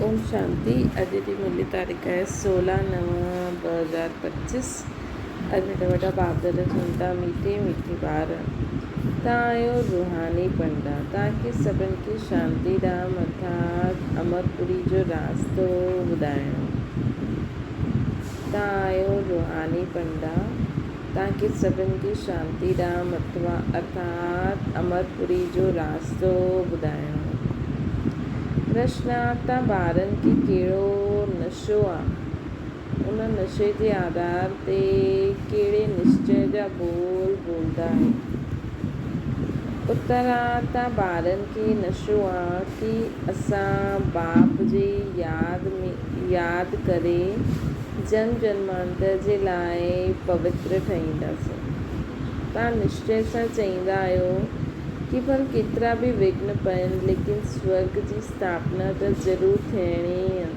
اوم شانتي اڄ جي ملي تاريخ آهي 16 نو 2025 اڄ وڏا وڏا بابدادا چون ٿا ميٺي ميٺي ٻار تان آهيو روحاني پنڊا تان کي سڀن کي شانتي ڌام ارٿات امرپوري جو راستو ٻڌائڻو تان آهيو روحاني پنڊا تان کي سڀن کي شانتي ڌام ارٿات امرپوري جو راستو ٻڌائڻو. پرشن، تان ٻارن کي ڪهڙو نشو آ؟ ان نشي جي آڌار تي ڪهڙي نشچي جا ٻول ٻولدا آهيو؟ اتر، تان ٻارن کي نشو آ ڪي اسان باپ جي ياد ۾ ياد ڪري جنم جنمانتر جي لاء پوتر ٺهينداسين. تان نشچي سان چئيندا آهيو ڪي ڀل ڪيترا به وگهن پون ليڪن سورڳ جي اسٿاپنا ته ضرور ٿيڻي ئي آ.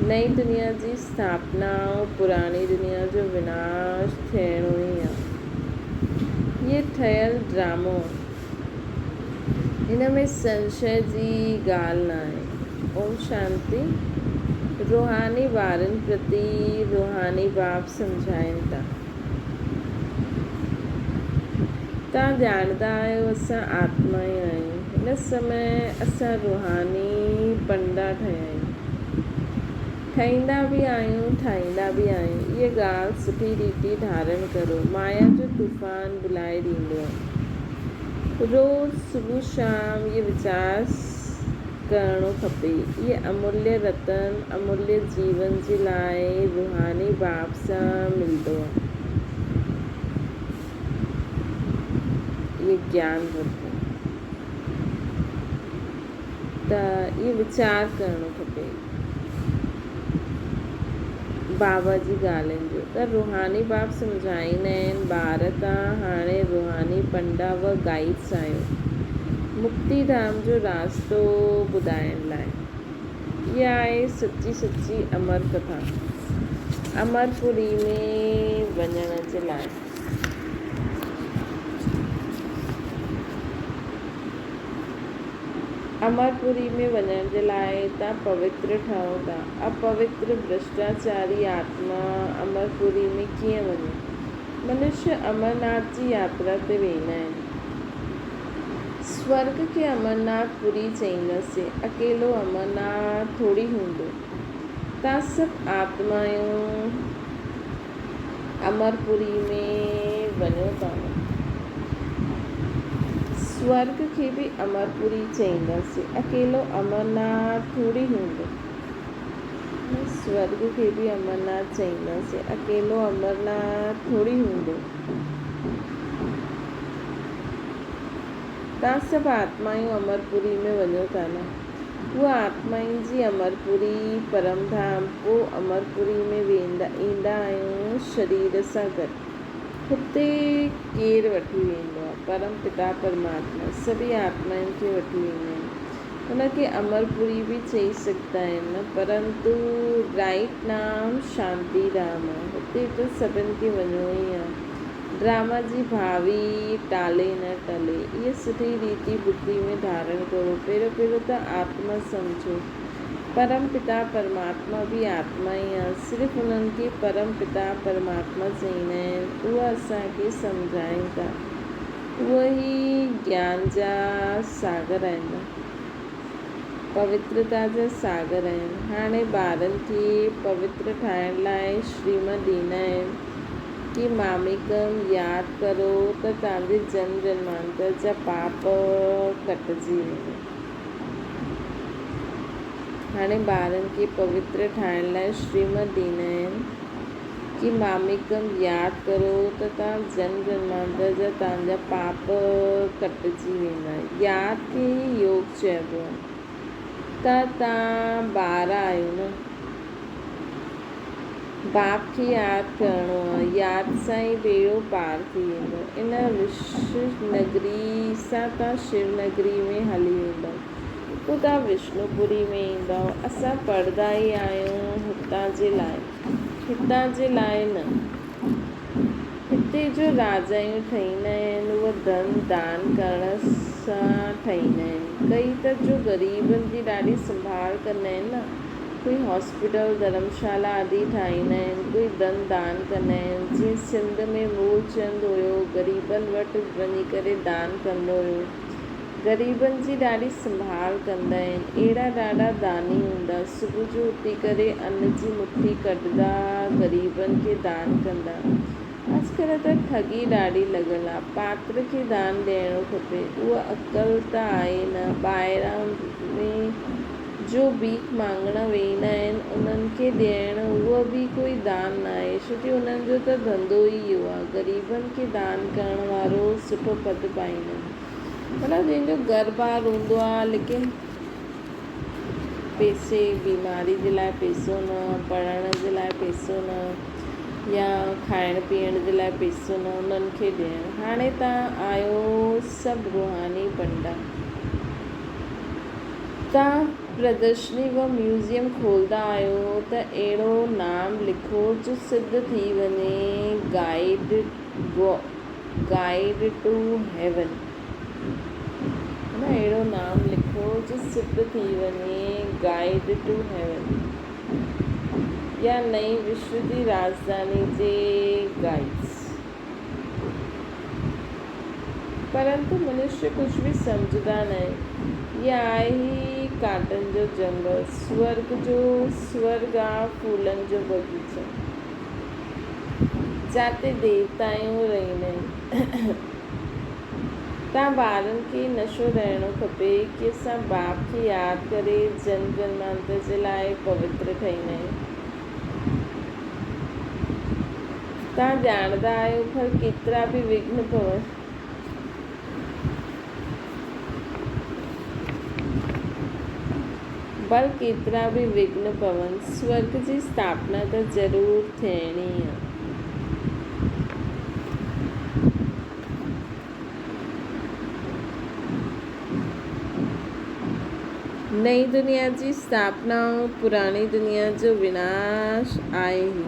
نئين دنيا جي اسٿاپنا ۽ پراڻي دنيا جو وناش ٿيڻو ئي آ. هيء ٺهيل ڊرامو آ. هن ۾ سنشي جي ڳالهه ناهي. اوم شانتي. روحاني ٻارن پرتي روحاني باپ سمجهائين ٿا. توهان ڄاڻندا آهيو اسان آتمائون آهيون. هن سمي اسان روحاني پنڊا ٺهيا آهيون. ٺهيندا به آهيون، ٺاهيندا به آهيون. اها ڳالهه سٺي ريتي ڌارڻ ڪرو. مايا جو طوفان ڀلائي ڏيندو آهي. روز صبح شام اهي ويچار ڪرڻو کپي. اهي اموليه رتن، اموليه جيون جي لاء روحاني باپ سان ملندو آهي. اهي گيان رکو ته اهي ويچار ڪرڻو کپي بابا جي ڳالهين جو ته روحاني باپ سمجهائيندا آهن ٻار ته هاڻي روحاني پنڊا و گائيڊس آهيو مڪتي ڌام جو راستو ٻڌائڻ لاء اها آهي سچي سچي امر ڪٿا امرپوري ۾ وڃڻ جي لاء. امرپوري ۾ وڃڻ جي لاء توهان پوتر ٺهو ٿا. اپوتر ڀرشٽاچاري آتما امرپوري ۾ ڪيئن وڃي؟ منشيه امرناٿ جي ياترا تي ويندا آهن. سورڳ کي امرناٿ پوري چئينداسين. اڪيلو امرناٿ ٿوري هوندو. توهان سڀ آتمائون امرپوري ۾ وڃو ٿا نه. سورڳ کي به امرپوري چئينداسين. اڪيلو امرناٿ ٿوري هوندو. سورڳ کي به امرناٿ چئينداسين. اڪيلو امرناٿ ٿوري هوندو. توهان سڀ آتمائون امرپوري ۾ وڃو ٿا نه. اها آتمائن جي امرپوري، پرم ڌام، پوء امرپوري ۾ ويندا ايندا آهيون شرير سان گڏ. هتي ڪير وٺي ويندو آهي؟ پرم پتا پرماتما سڀئي آتمائن کي وٺي ويندا آهن. ان کي امرپوري به چئي سگهندا آهن نه پرنتو رائيٽ نام شانتي ڌام آهي. هتي ته سڀن کي وڃڻو ئي آهي. ڊراما جي ڀاوي ٽالي نه ٽلي. اها سٺي ريتي ٻڌي ۾ ڌارڻ ڪرو. پهريون پهريون ته آتما سمجهو. پرم پتا پرماتما به آتما ئي آ. صرف انهن کي پرم پتا پرماتما چئيندا آهن. اها اسان کي سمجهائين ٿا. اهي ئي گيان جا ساگر آهن. پوترتا جا ساگر آهن. هاڻي ٻارن کي پوتر ٺاهڻ لاء شريمت ڏيندا آهن. ڪي ماميڪم ياد ڪرو ته توهان جي جنم جنمانتر جا پاپ ڪٽجي ويندا. هاڻي ٻارن کي پوتر ٺاهڻ لاء شريمت ڏيندا آهن. ڪي ماميڪم ياد ڪرو ته توهان جنم جنمانتر جا توهان جا پاپ ڪٽجي ويندا. ياد کي ئي يوگ چئبو آهي. ته توهان ٻار آهيو نه. باپ کي ياد ڪرڻو آ، ياد سان ئي ٻيڙو پار ٿي ويندو. ان وشنو نگري سان توهان شو نگري ۾ هلي ويندؤ. پوء توهان وشنو پوري ۾ ايندؤ. اسان پڙهندا ئي آهيون هتان جي لاء، هتان جي لاء نه. هتي جو راجائون ٺهيندا آهن، اهي ڌن دان ڪرڻ سان ٺاهيندا آهن. ڪئي ته جو غريبن جي ڏاڍي سنڀال ڪندا آهن نه، ڪوئي هاسپيٽل، ڌرمشالا آدي ٺاهيندا آهن، ڪوئي ڌن دان ڪندا آهن، جيئن سنڌ ۾ مولچند هيو، غريبن وٽ وڃي ڪري دان ڪندو هيو. غريبن جي ڏاڍي سنڀال ڪندا آهن. اهڙا ڏاڍا داني هوندا. صبح جو اٿي ڪري ان جي مٺي ڪڍندا غريبن کي دان ڪندا. اڄڪلهه ته ٺڳي ڏاڍي لڳل آ. پاتر کي دان ڏيڻو کپي. اها عقل ته آهي نه. ٻاهران ۾ جو ڀيک مانگڻ ويندا آهن انهن کي ڏيڻ اهو به ڪوئي دان ناهي ڇو جو انهن جو ته ڌنڌو ئي اهو آ. غريبن کي دان ڪرڻ وارو سٺو پد پائيندو. مطلب جنهن جو گهر بار هوندو آ ليڪن پئسي بيماري جي لاء پئسو نه پڙهڻ جي لاء پئسو نه يا کائڻ پيئڻ جي لاء پئسو نه انهن کي ڏيڻ هاڻي تان آيو سڀ روحاني پنڊا تان پردرشني و ميوزيم کولدا آهيو ته اهڙو نام لکو جو سڌ ٿي وڃي گائيڊ گائيڊ ٽو هيون اهڙو نام لکو جو سڌ ٿي وڃي گائيڊ ٽو هيون يا نئين وشو جي راڄڌاني جي گائيڊز. پرنتو منشي ڪجهه به سمجهندا ناهن. هي آهي ئي ڪانٽن جو جنگل، سورڳ جو سورڳ آ ڦولن جو باغيچو. جاتي ديوتائون رهندا آهن. تان ٻارن کي نشو رهڻو کپي ڪي اسان باپ کي ياد ڪري جنم جنمانتر جي لاء پوتر ٺهيندا آهيون. تان ڄاڻندا آهيو پر ڪيترا به وگهن پون. ڀل ڪيترا به وگهن پون، سورڳ جي اسٿاپنا ته ضرور ٿيڻي آ. نئين دنيا جي اسٿاپنا ۽ پراڻي دنيا جو وناش آهي ئي.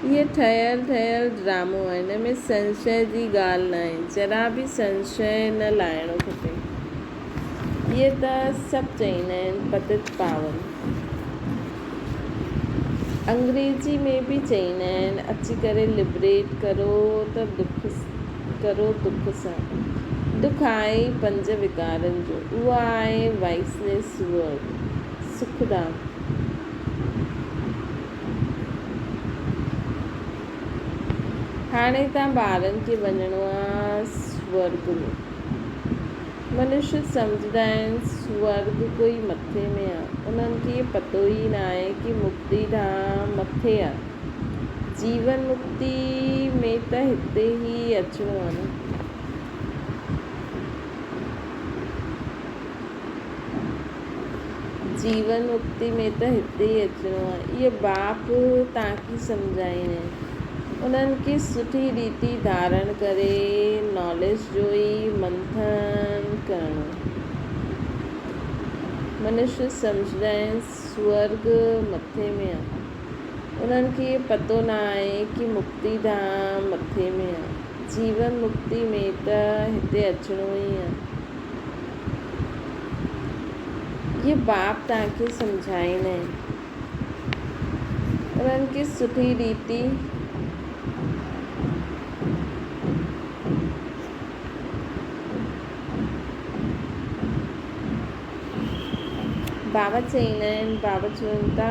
هيء ٺهيل ٺهيل ڊرامو آهي. هن ۾ سنشيه جي ڳالهه ناهي. ذرا به سنشيه نه لاهڻو کپي. اهي ته سڀ چئيندا آهن پتت پاون. انگريزي ۾ به چئيندا آهن اچي ڪري لبريٽ ڪرو ته دک ڪرو دک سان. دک آهي ئي پنج وڪارن جو. اهو آهي وائسليس ورلڊ، سک ڌام. هاڻي تان ٻارن کي وڃڻو آ سورڳ ۾. منشي سمجهندا آهن سورڳ ڪوئي مٿي ۾ آ. انهن کي پتو ئي ناهي ڪي مڪتي ڌام مٿي آ. جيون مڪتي ۾ ته هتي ئي اچڻو آ نه. جيون مڪتي ۾ ته هتي ئي اچڻو آهي. اهي باپ تانڪي سمجهائين آهن. انهن کي سٺي ريتي ڌارڻ ڪري ناليج جو ئي منٿن ڪرڻو آهي. منشي سمجهندا آهن سورڳ مٿي ۾ آهي. انهن کي پتو نه آهي ڪي مڪتي ڌام مٿي ۾ آهي. جيون مڪتي ۾ ته هتي اچڻو ئي آهي. اهي باپ توهان کي سمجهائيندا آهن. انهن کي سٺي ريتي بابا چئيندا آهن، بابا چون ٿا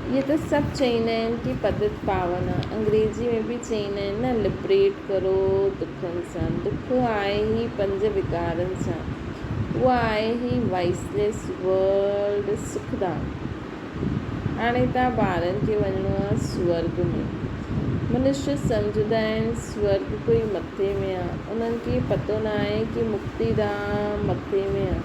اهي ته سڀ چئيندا آهن ڪي پتت پاون آ، انگريزي ۾ به چئيندا آهن نه لبريٽ ڪرو دکن سان، دک آهي ئي پنج وڪارن سان، اهو آهي ئي وائسليس ورلڊ سک ڌام. هاڻي تان ٻارن کي وڃڻو آ سورڳ ۾. منشي سمجهندا آهن سورڳ ڪوئي مٿي ۾ آ، انهن کي پتو نه آهي ڪي مڪتي ڌام مٿي ۾ آ.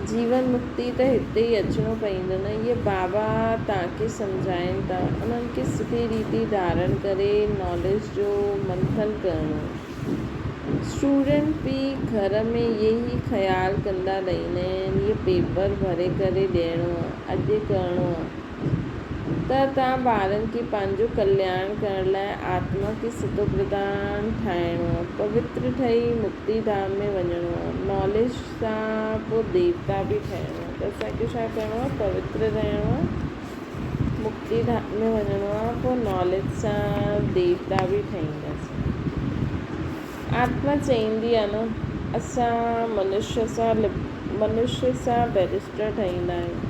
جيون مڪتي ته هتي ئي اچڻو پئيندو نه. اهي بابا توهان کي سمجهائين ٿا. انهن کي سٺي ريتي ڌارڻ ڪري ناليج جو منٿن ڪرڻو. اسٽوڊنٽ به گهر ۾ اهي ئي خيال ڪندا رهندا آهن اهي پيپر ڀري ڪري ڏيڻو آ، اڄ ڪرڻو آ. ته توهان ٻارن کي پنهنجو ڪلياڻ ڪرڻ لاء آتما کي ستوپرڌان ٺاهڻو آهي، پوتر ٺهي مڪتي ڌام ۾ وڃڻو آهي، ناليج سان پوء ديوتا به ٺهڻو آهي ته اسان کي ڇا ڪرڻو آهي؟ پوتر رهڻو آهي، مڪتي ڌام ۾ وڃڻو آهي، پوء ناليج سان ديوتا به ٺهينداسين. آتما چئيندي آهي نه اسان منشيه سان منشيه سان بئريسٽر ٺهيندا آهيون.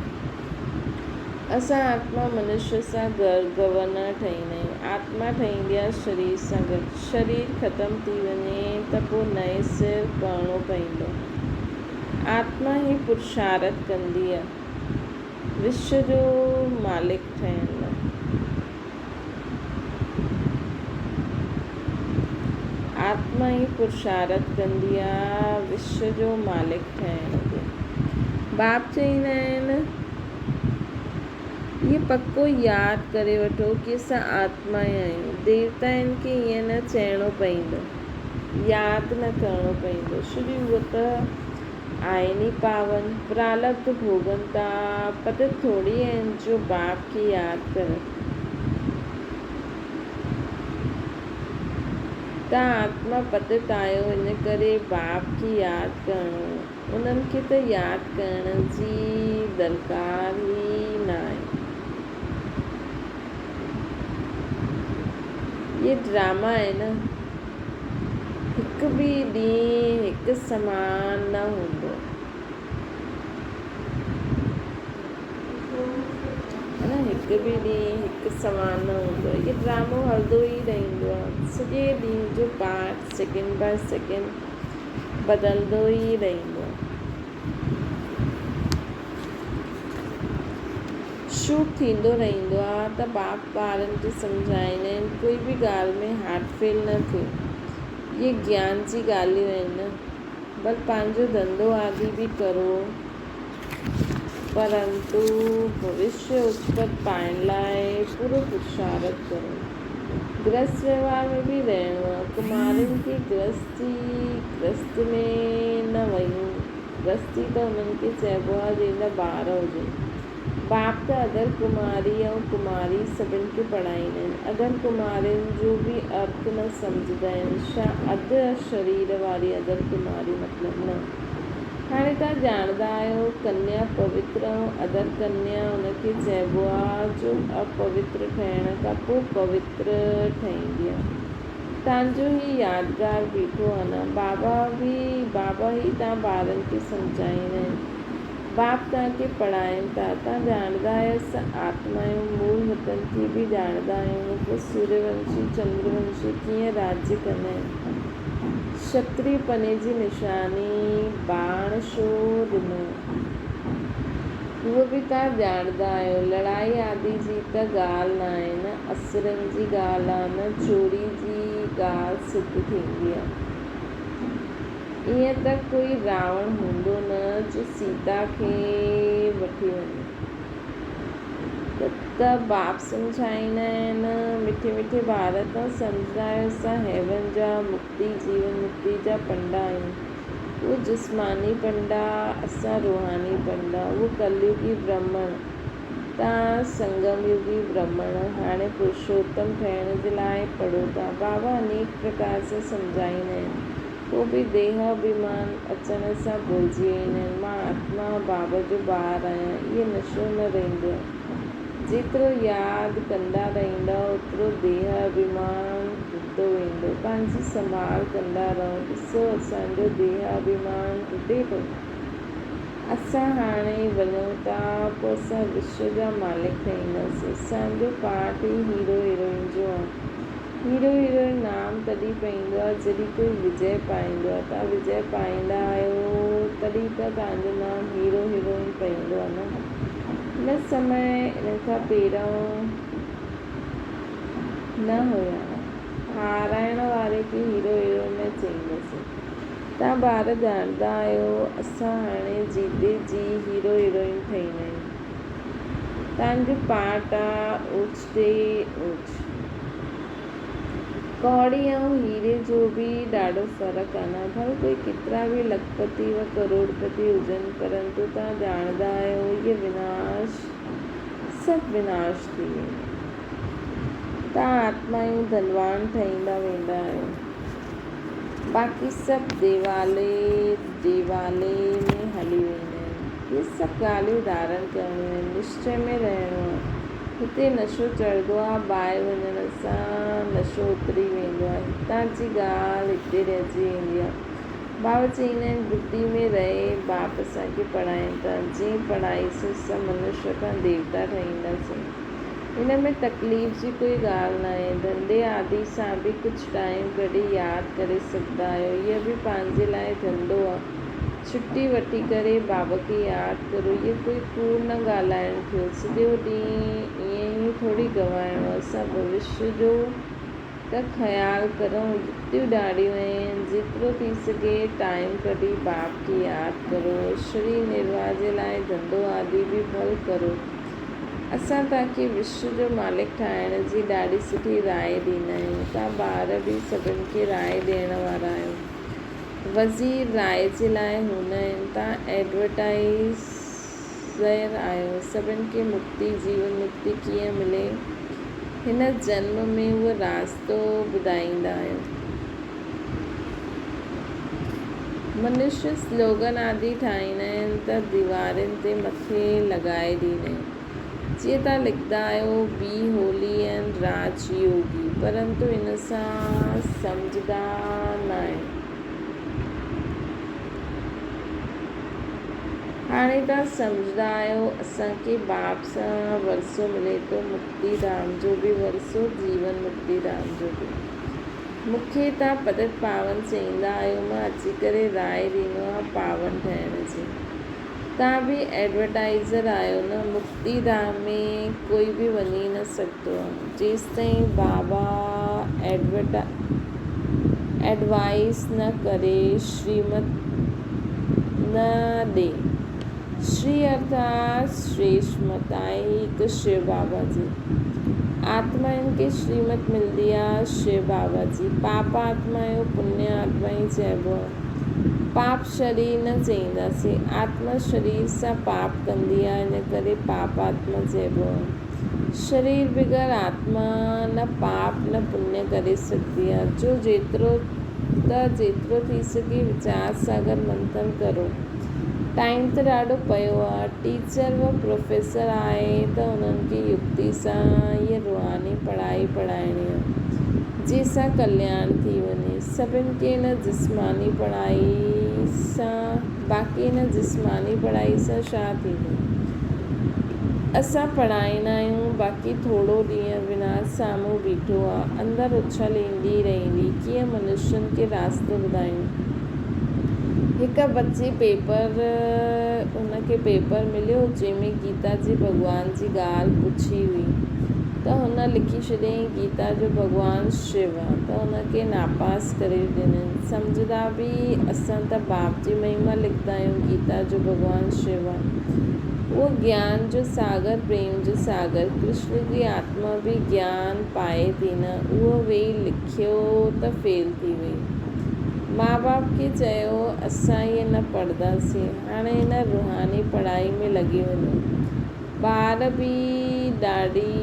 اسان آتما منشيه سان گڏ گورنر ٺهيندا آهيون. آتما ٺهيندي آهي شرير سان گڏ. شرير ختم ٿي وڃي ته پوء نئين سر پڙهڻو پوندو. آتما ئي پرشارٿ ڪندي آهي وشو جو مالڪ ٺهڻ لاء. آتما ئي پرشارٿ ڪندي آهي وشو جو مالڪ ٺهڻ جو. باپ چئيندا آهن، هي پڪو ياد ڪري وٺو ڪي اسان آتمائين آهيون. ديوتائن کي ائين نه چئڻو پئيندو، ياد نه ڪرڻو پئيندو، ڇو جو اهي ته آهن ئي پاون، پرالبڌ ڀوڳن ٿا، پتت ٿوري آهن جو باپ کي ياد ڪرن. توهان آتما پتت آهيو، ان ڪري باپ کي ياد ڪرڻو. انهن کي ته ياد ڪرڻ جي درڪار ئي ناهي. اهي ڊراما آهن، هڪ به ڏينهن هڪ سمان نه هوندو. هڪ به ڏينهن هڪ سمان نه هوندو آهي. اهو ڊرامو هلندو ئي رهندو آهي. سڄي ڏينهن جو پارٽ سيڪنڊ باء سيڪنڊ بدلندو ئي رهندو آهي. شوٽ ٿيندو رهندو آهي ته باپ ٻارن کي سمجهائيندا آهن ڪوئي به ڳالهه ۾ هارٽ فيل نه ٿيو. اهي گيان جي ڳالهيون آهن نه. ڀل پنهنجو ڌنڌو آدي به ڪرو. پرنتو ڀوشيه اچ پد پائڻ لاء پورو پرشارٿ ڪرو. گرهست وهنوار ۾ به رهڻو آهي. ڪمارين کي گرهستي گرهست ۾ نه ويون. گرهستي ته انهن کي چئبو آهي جنهن جا ٻار هجن. باپ ته اڌر ڪماري ۽ ڪماري سڀن کي پڙهائيندا آهن. اڌر ڪمارين جو به ارٿ نه سمجهندا آهن. ڇا اڌ شرير واري اڌر ڪماري مطلب نه. هاڻي توهان ڄاڻندا آهيو، ڪنيا پوتر ۽ اڌر ڪنيا ان کي چئبو آهي جو اپوتر ٺهڻ کان پوء پوتر ٺهيندي آهي. توهان جو هي يادگار بيٺو آهي نه؟ بابا به بابا ئي توهان ٻارن کي سمجهائيندا آهن. باپ توهان کي پڙهائين ٿا. توهان ڄاڻندا آهيو اسان آتما آهيون، مول وطن کي به ڄاڻندا آهيون، پوء سوريه ونشي، چندر ونشي ڪيئن راڄ ڪندا آهن؟ ڪشتري پني جي نشاني ٻاڻ ڇو ڏنو؟ اهو به توهان ڄاڻندا آهيو. لڙائي آدي جي ته ڳالهه ناهي نه اسرن جي ڳالهه آ نه چوري جي ڳالهه سڌ ٿيندي آ. ائين ته ڪوئي راوڻ هوندو نه جو سيتا کي وٺي وڃي. ته باپ سمجهائيندا آهن، مٺي مٺي ٻار توهان سمجهندا آهيو اسان هيون جا مڪتي جيون مڪتي جا پنڊا آهيون. اهي جسماني پنڊا اسان روحاني پنڊا، اهي ڪليوگي برهمڻ توهان سنگم يوگي برهمڻ هاڻي پرشوتم ٺهڻ جي لاء پڙهو ٿا. بابا انيڪ پرڪار سان سمجهائيندا آهن. پوء به ديهه اڀيمان اچڻ سان ڀلجي ويندا آهن. مان آتما بابا جو ٻار آهيان، اهي نشو نه رهندو آهي. جيترو ياد ڪندا رهندؤ، اوترو ديهه اڀيمان ٽٽندو ويندو. پنهنجي سنڀال ڪندا رهو. ڏسو اسان جو ديهه اڀيمان ٽٽي ٿو. اسان هاڻي وڃون ٿا، پوء اسان وشو جا مالڪ ٺهينداسين. اسان جو پارٽ ئي هيرو هيروئن جو آهي. هيرو هيروئن نام تڏهن پئيندو آهي جڏهن ڪوئي وجئه پائيندو آهي. توهان وجئه پائيندا آهيو تڏهن ته توهان جو نام هيرو هيروئن پئيندو آهي نه. هن سمي انهن کان پهريون نه هيا. هارائڻ واري کي هيرو هيروئن نه چئينداسين. توهان ٻار ڄاڻندا آهيو اسان هاڻي جيتي جي هيرو هيروئن ٺهيندا آهيون. توهان جو پارٽ آ اوچ تي اوچ. ڪوڙي ۽ هيري جو به ڏاڍو فرق آ نه. ڀل ڪوئي ڪيترا به لکپتي و ڪروڙپتي هجن پرنتو توهان ڄاڻندا آهيو اهي وناش سڀ وناش ٿي ويندو. توهان آتمائون ڌنوان ٺهيندا ويندا آهيو. باقي سڀ ديوالي ديوالي ۾ هلي ويندا آهن. اهي سڀ ڳالهيون ڌارڻ ڪرڻيون آهن، نشچي ۾ رهڻو آهي. هتي نشو چڙهندو آهي، ٻاهر وڃڻ سان نشو اتري ويندو آهي. هتان جي ڳالهه هتي رهجي ويندي آهي. بابا چئيندا آهن، ٻڌي ۾ رهي باپ اسان کي پڙهائين ٿا، جنهن پڙهائيسين سا منشيه کان ديوتا ٺهينداسين. ان ۾ تڪليف جي ڪوئي ڳالهه ناهي. ڌنڌي آدي سان به ڪجهه ٽائيم ڪڍي ياد ڪري سگهندا آهيو. هيء به پنهنجي لاء ڌنڌو آ. ڇٽي وٺي ڪري بابا کي ياد ڪرو. هيء ڪوئي ڪوڙ نه ڳالهائڻ ٿيو. سڄو ڏينهن ائين ئي ٿوري گنوائڻو. اسان ڀوشيه جو ته خيال ڪرون. جتيون ڏاڍيون آهن. جيترو ٿي سگهي ٽائيم ڪڍي باپ کي ياد ڪرو. شرير نرواهه جي لاء ڌنڌو آدي به ڀل ڪرو. اسان توهان کي وشو جو مالڪ ٺاهڻ جي ڏاڍي سٺي راء ڏيندا آهيون. توهان ٻار به سڀن کي راء ڏيڻ وارا آهيو. وزير راء جي لاء هوندا آهن. توهان ايڊورٽائيزر آهيو. سڀن کي مڪتي، جيون مڪتي ڪيئن ملي، هن جنم ۾ اهو راستو ٻڌائيندا آهيو. منشي سلوگن آدي ٺاهيندا آهن ته ديوارين تي مٿي لڳائي ڏيندا آهن. جيئن توهان لکندا آهيو بي هولي اينڊ راج يوگي پرنتو ان سان سمجهندا نه آهيو. هاڻي توهان سمجهندا آهيو اسان کي باپ سان ورثو ملي ٿو مڪتي ڌام جو به ورثو جيون مڪتي ڌام جو به. مون کي توهان پتت پاون چئيندا آهيو، مان اچي ڪري راء ڏيندو آهيان پاون ٺهڻ جي. توهان به ايڊورٽائيزر آهيو نه، مڪتي ڌام ۾ ڪوئي به وڃي نه سگهندو آهي، جيستائين بابا ايڊوائيس نه ڪري، شريمت نه ڏي. شري ارٿات شريشٺ مت آهي هي هڪ شو بابا جي. آتمائن کي شريمت ملندي آ شو بابا جي. پاپ آتما اهو پڃ آتما ئي چئبو آ. پاپ شرير نه چئينداسين. آتما شرير سان پاپ ڪندي آ ان ڪري پاپ آتما چئبو آ. شرير بغير آتما نه پاپ نه پڃ ڪري سگهندي آ. جو جيترو ته جيترو ٿي سگهي ويچار ساگر منٿن ڪرو. ٽائيم ته ڏاڍو پيو آ. ٽيچر و پروفيسر آهي ته انهن کي يڪتي سان هيء روحاني پڙهائي پڙهائڻي آ، جنهن سان ڪلياڻ ٿي وڃي. سڀن کي ان جسماني پڙهائي سان باقي ان جسماني پڙهائي سان ڇا ٿيندو؟ اسان پڙهائيندا آهيون، باقي ٿورو ڏينهن وناش سامهون بيٺو آ، اندر اڇل ايندي رهندي، ڪيئن منشين کي راستو ٻڌايون؟ هڪ بچي پيپر هن کي پيپر مليو جنهن ۾ گيتا جي ڀڳوان جي ڳالهه پڇي هئي ته هن لکي ڇڏيائين گيتا جو ڀڳوان شو آ ته هن کي ناپاس ڪري ڏنائين سمجهندا به اسان ته باپ جي مهما لکندا آهيون گيتا جو ڀڳوان شو آ اهو گيان جو ساگر پريم جو ساگر ڪرشن جي آتما به گيان پائي ٿي نه اهو ويهي لکيو ته فيل ٿي وئي. ماء باپ کي چيو اسان ائين نه پڙهنداسين، هاڻي هن روحاني پڙهائي ۾ لڳي وڃو. ٻار به ڏاڍي،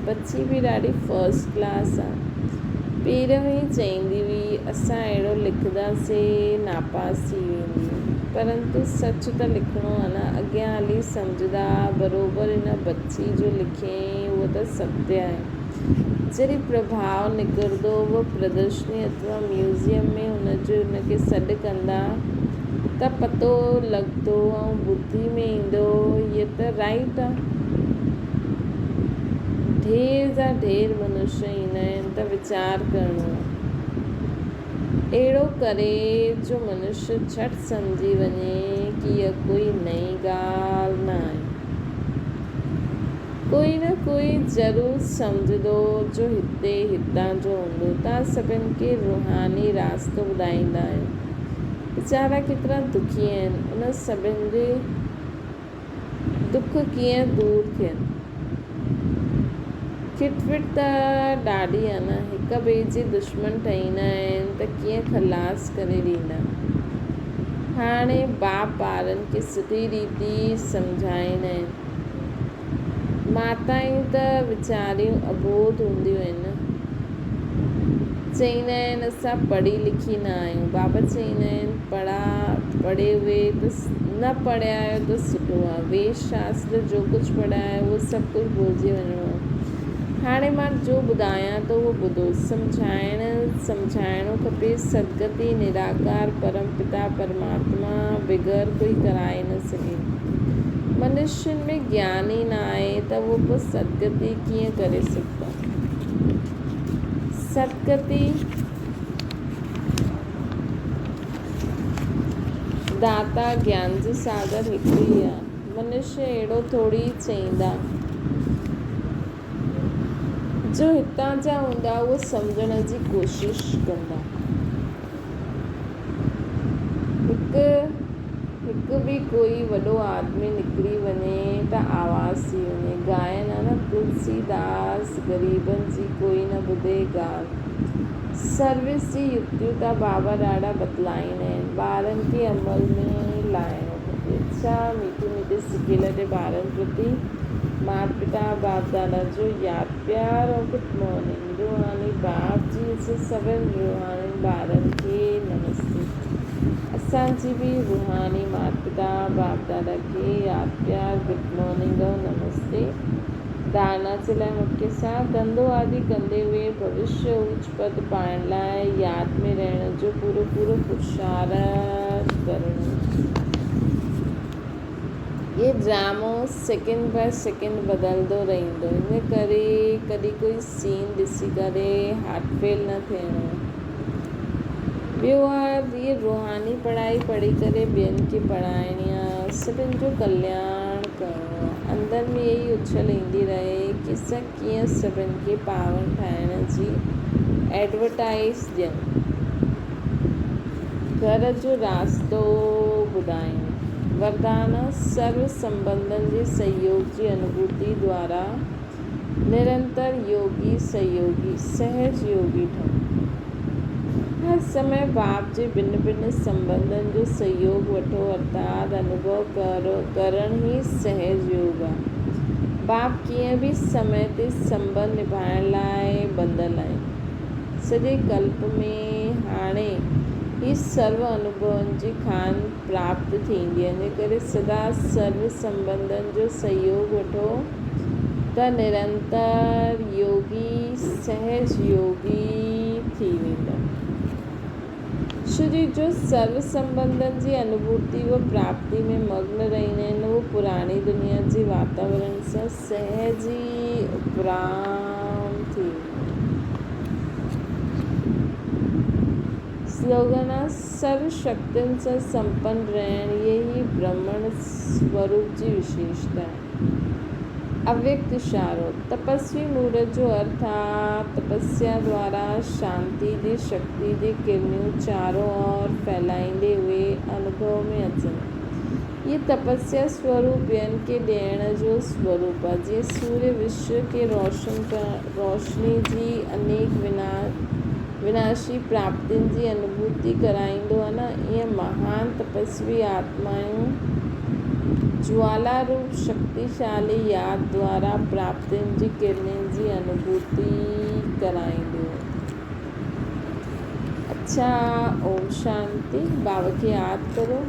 بچي به ڏاڍي فرسٽ ڪلاس آ. پهريون ئي چئيندي هئي اسان اهڙو لکنداسين ناپاس ٿي ويندي. پرنتو سچ ته لکڻو آ نه، اڳيان هلي سمجهندا بروبر هن بچي جو لکيائين اهو ته ستيه آهي. جڏهن پرڀاء نڪرندو اهو پردرشني اٿوا ميوزيم ۾ هن جو هن کي سڏ ڪندا ته پتو لڳندو ۽ ٻڌي ۾ ايندو هيء ته رائيٽ آ. ڍير جا ڍير منشي ايندا آهن ته ويچار ڪرڻو آ. اهڙو ڪري جو منشي جهٽ سمجهي وڃي ڪي اها ڪوئي نئين ڳالهه نه آهي. ڪوئي نه ڪوئي ضرور سمجهندو جو هتي هتان جو هوندو. توهان سڀن کي روحاني راستو ٻڌائيندا آهيو. ويچارا ڪيترا دکي آهن. انهن سڀن جي دک ڪيئن دور ٿين. کٽ پٽ ته ڏاڍي آهي نه. هڪ ٻئي جي دشمن ٺهيندا آهن ته ڪيئن خلاص ڪري ڏيندا. هاڻي باپ ٻارن کي سڌي ريتي سمجهائيندا آهن. ماتائون ته ويچاريون اٻوڌ هونديون آهن. چئيندا آهن اسان پڙهي لکي نه آهيون. بابا چئيندا آهن پڙها پڙهي هئي ته نه پڙهيا آهيو ته سٺو آهي. ويد شاستر جو ڪجهه پڙهيا آهي اهو سڀ ڪجهه ڀلجي وڃڻو آهي. هاڻي مان جو ٻڌايان ٿو اهو ٻڌو. سمجهائڻ سمجهائڻو کپي. سدگتي نراڪار پرم پتا پرماتما بغير ڪوئي ڪرائي نه سگهي. منشين ۾ گيان ئي نه آهي ته اهو پوء سدگتي ڪيئن ڪري سگهندا؟ سدگتي داتا گيان جو ساگر هڪ ئي آهي. منشي اهڙو ٿوري ئي چئيندا. جو هتان جا هوندا اهو سمجهڻ جي ڪوشش ڪندا. هڪ هڪ به ڪوئي وڏو آدمي نڪري وڃي ته آواز ٿي وڃي. ڳائن ها نه تلسي داس غريبن جي ڪوئي نه ٻڌي ڳالهه. سروس جي يڪتيون ته بابا ڏاڍا بتلائيندا آهن. ٻارن کي عمل ۾ لاهڻو کپي. اڇا ميٺي ميٺي سکيل جي ٻارن پرتي مات پتا باپ دادا جو ياد پيار ۽ گڊ مارننگ روحاني باپ جي اسان سڀن روحانين ٻارن کي نمستي اسان جي به روحاني مات پتا باپ دادا کي ياد پيار گڊ مارننگ ۽ نمستي ڌارنا جي لاء مکيه سان ڌنڌو آدي ڪندي هئي ڀوشيه اوچ پد پائڻ لاء ياد ۾ رهڻ جو پورو پورو پرشارٿ ڪرڻو. هي ڊرامو سيڪنڊ باء سيڪنڊ بدلندو رهندو ان ڪري ڪڏهن ڪوئي سين ڏسي ڪري هارٽ فيل نه ٿيڻو. ٻيو آ هي روحاني پڙهائي پڙهي ڪري ٻين کي پڙهائڻي آ سڀن جو ڪلياڻ ڪرڻو آ اندر ۾ اهي ئي اڇل ايندي رهي ڪي اسان ڪيئن سڀن کي پاون ٺاهڻ جي ايڊورٽائيز ڏين. گهر جو راستو ٻڌايون. وردان، سرو سنٻنڌن جي سهيوگ جي انوڀوتي دوارا نرنتر يوگي سهيوگي، سهج يوگي ٺهون. هر سمي باپ جي ڀن ڀن سنٻنڌن جو سهيوگ وٺو ارٿات انوڀو ڪرڻ ئي سهج يوگ آهي. باپ ڪيئن به سمي تي سنٻنڌ نڀائڻ لاء ٻڌل آهن. سڄي ڪلپ ۾ هاڻي هي سرو انوڀون جي کان پراپت ٿيندي، ان ڪري سدا سرو سنٻنڌن جو سهيوگ وٺو ته نرنتر يوگي سهج يوگي ٿي ويندؤ. شرير جو سرو سنٻنڌن جي انوڀوتي و پراپتي ۾ مگن رهندا آهن، اهو پراڻي دنيا جي واتاورڻ سان سهج ئي اپرام ٿي ويندو آهي. سلوگن آ، سرو شڪتين سان سمپن رهڻ اهي ئي برهمڻ سوروپ جي وشيشتا آهي. اويڪت اشارو، تپسوي مورت جو ارٿ آ، تپسيا دوارا شانتي جي شڪتي جي ڪرنيون چارون اور ڦهلائيندي اهي انوڀو ۾ اچن. هيء تپسيا سوروپ ٻين کي ڏيڻ جو سوروپ آهي. جيئن سوريه وشو کي روشن ڪرڻ، روشني جي انيڪ وناشي پراپتين جي انوڀوتي ڪرائيندو آهي نه، ايئن مهان تپسوي آتمائون جوالا روپ شڪتيشالي ياد دوارا پراپتين جي ڪرڻين جي انوڀوتي ڪرائينديون آهن. اڇا اوم شانتي. بابا کي ياد ڪرو.